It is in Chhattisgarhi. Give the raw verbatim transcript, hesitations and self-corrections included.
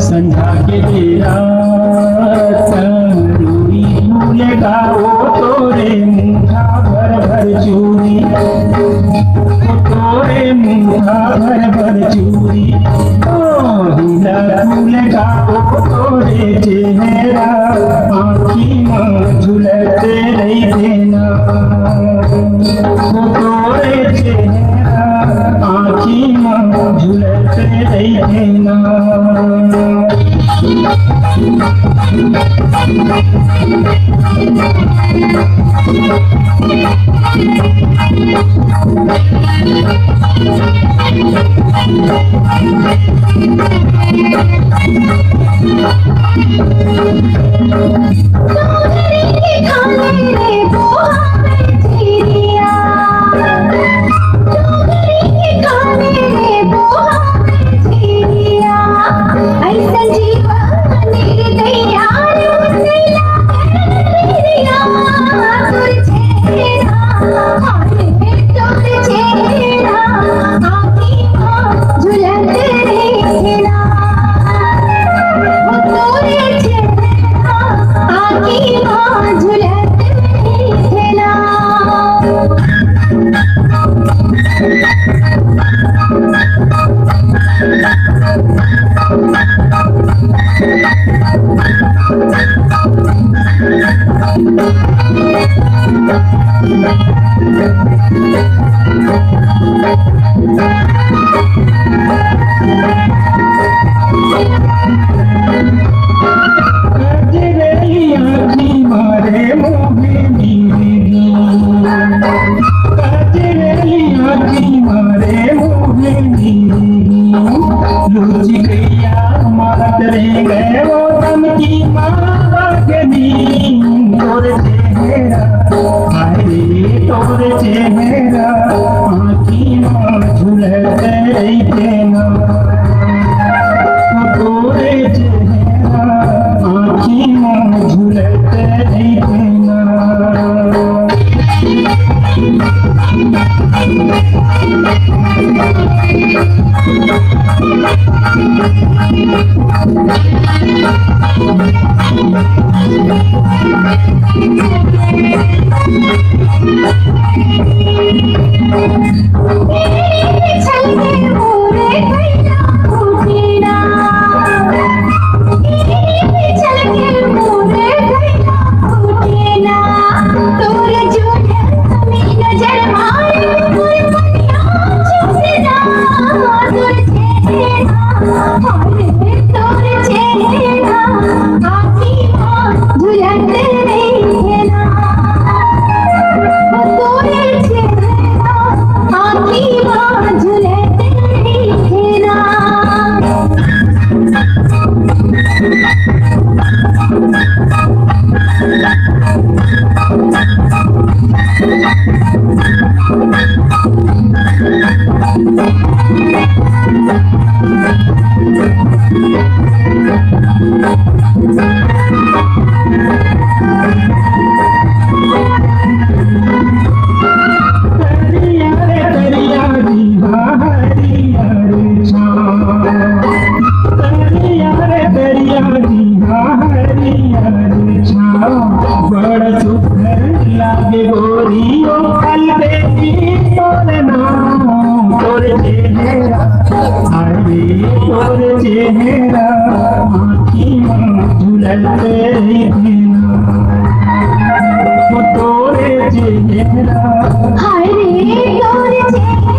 संझा के बेरा तरोई फूल गाओ तोरे मुंगा भर भर चूरी, तोरे मुंगा भर भर चूरी। ओ हीरा फूल गाओ तोरे चेहरा आँखी मा झुलत रहिथे ना। ओ तोरे चेहरा आँखी मा झुलत रहिथे ना। लुचि गैया मारत रे गए वो दम की माँ बगनी। तोर चेहरा, हाय रे तोर चेहरा, आँखी माँ झुलत रहिथे ना। तोर चेहरा, आँखी माँ झुलत रहिथे ना। बड़ सुघर लागे गोरी ओ कल देखी तोर नाम, तोर चेहरा, हाय रे तोर चेहरा, आँखी मा झुलत रहिथे ना। ओ तोर चेहरा, हाय रे तोर चेहरा।